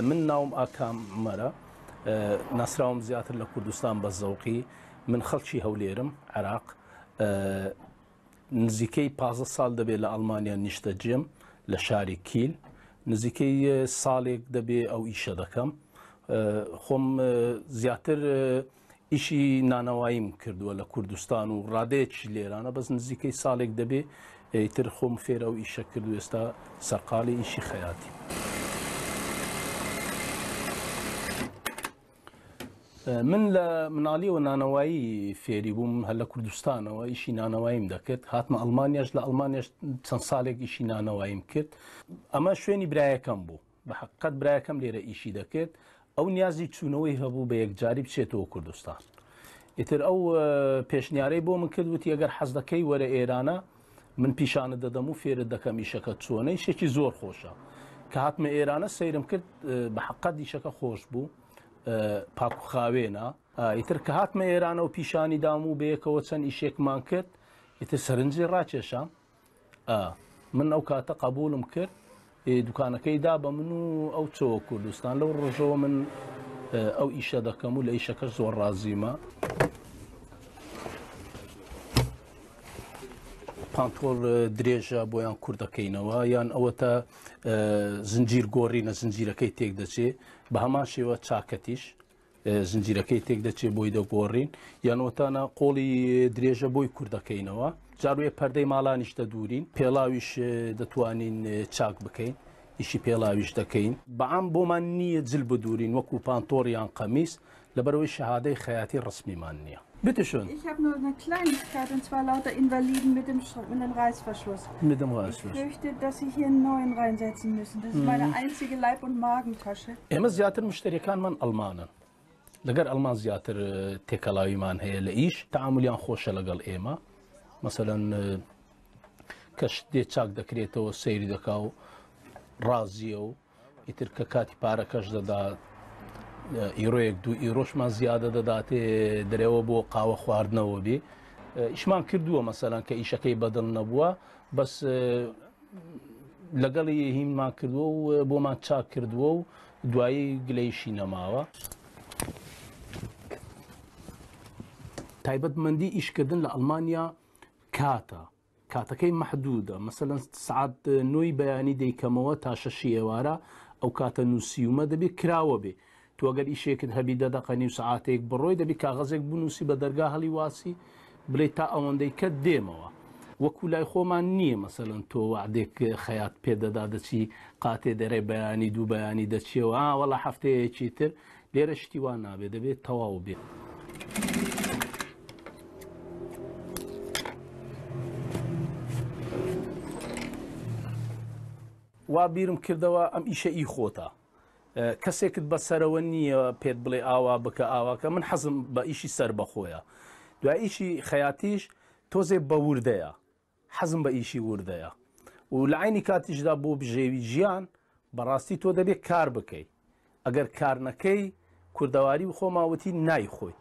من ناوم ئاکام عومەرە، ناسراوم زیاتر لە کوردستان بە زەوقی، من خەڵکی هەولێرم، عێراق، نزیکەی 15 ساڵ دەبێت لە ئەڵمانیا نیشتەجێم لە شاری کیل، نزیکەی ساڵێک دەبێ ئەو ئیشە دەکەم. خۆم زیاتر ئیشی نانەواییم کردووە لە کوردستان و ڕادەیەکیش لێرانە، بەس نزیکەی ساڵێک دەبێ ئیتر خۆم فێر ئەو ئیشە کرد و ئێستا سەرقاڵی ئیشی خەیاتیم. من لە مناڵیەوە نانەوایی فێری بووم، هەر لە کوردستانەوە ئیشی نانەواییم دەکرد، هاتمە ئەڵمانیاش، لە ئەڵمانیاش چەند ساڵێک ئیشی نانەواییم کرد. ئەمە شوێنی برایەکەم بوو، بە حەقیقەت برایەکەم لێرە ئیشی دەکرد، ئەو نیازی چوونەوەی هەبوو بە یەکجاری بچێتەوە کوردستان. ئیتر ئەو پێشنیارەی بۆ من کرد، وتی ئەگەر حەز دەکەی وەرە ئێرانە، من پیشانت دەدەم و فێرت دەکەم ئیشەکە چۆنە، ئیشێکی زۆر خۆشە. کە هاتمە ئێرانە سەیرم کرد بە حەقیقەت ئیشەکە خۆش بوو، پاک و خاوێنە. ئیتر کە هاتمە ئێرانە و پیشانی دام و بەیەکەوە چەند ئیشێکمان کرد، ئیتر سەرنجی ڕاکێشام. ئا من ئەو کاتە قەبووڵم کرد، دوکانەکەی دا بە من و ئەو چۆوە کوردستان. لەو ڕۆژەوە من ئەو ئیشە دەکەم و لە ئیشەکەش زۆر ڕازیمە. پانتۆڵ درێژە بۆیان کورت دەکەینەوە، یان ئەوەتە زنجیر گۆڕینە زنجیرەکەی تێک دەچێ، بە هەمان شێوە چاکەتیش زنجیرەکەی تێک دەچێ بۆی دەگۆڕین، یان ئۆتانە قۆڵی درێژە بۆی کورت دەکەینەوە. جاروێ پەردەی ماڵانیش دەدورین، پێڵاویش دەتوانین چاک بکەین، ئیشی پێڵاویش دەکەین. بەعام بۆمان نییە جل بدورین وەکو پانتۆڵ یان قەمیس، لەبەرئەوەی شەهادەی خەیاتی ڕەسمیمان نییە. Bitte schön. Ich habe nur eine Kleinigkeit und zwar lauter Invaliden mit dem, mit dem Reißverschluss. Mit dem Reißverschluss. Ich fürchte, dass Sie hier einen neuen reinsetzen müssen. Das ist meine einzige Leib- und Magentasche. ئێمە زیاتر مشتەریەکانمان ئەڵمانن، لەگەر ئەڵمان زیاتر تێکەڵاویمان هەیە لە ئیش، تەعامولیان خۆشە لەگەڵ ئێمە. مەسەلەن کە شتێ چاک دەکرێتەوە سەیری دەکا و ڕازیە و ئیتر کە کاتی پارەکەش دەدا ئیرۆیەک دوو ئیرۆشمان زیادە دەداتێ درێەوە بۆ قاوە خواردنەوە بێ. ئیشمان کردووە مەسەلەن کە ئیشەکەی بەدڵ نەبووە، بەس لەگەڵی هینمان کردووە و بۆمان چاک کردووە و دوایی گلەیشی نەماوە. تایبەتمەندی ئیشکردن لە ئەڵمانیا کاتە، کاتەکەی مەحدودە، مەسەلەن سەعات نۆی بەیانی دەیکەمەوە تا شەشی ئێوارە، ئەو کاتە نووسیومە دەبێ کراوە بێ. تۆ ئەگەر ئیشێکت هەبی دە دەقە نیو سەعاتێک بڕۆی دەبی کاغەزێک بنووسی بە دەرگا هەڵی واسی بڵێ تا ئەوەندەی کە دێمەوە. وەکو لای خۆمان نییە مەسەلەن تۆ وەعدێک خەیات پێ دەدا دەچی قاتێ دەرێ بەیانی دوو بەیانی دەچیەوە ئا وەڵا هەفتەیەکی تر، لێرە شتی وا نابێ دەبێت تەواو بێ. وا بیرم کردەوە ئەم ئیشە ئی خۆتە، کەسێکت بەسەرەوە نییە پێت بڵێ ئاوا بکە ئاواکە. من حەزم بە ئیشی سەربەخۆیە، دوای ئیشی خەیاتیش تۆزێ بە وردەیە، حەزم بە ئیشی وردەیە و لە عەینی کاتیشدا بۆ بژێوی ژیان بەڕاستی تۆ دەبێت کار بکەی، ئەگەر کار نەکەی کوردەواری و خۆما وتی نایخۆی.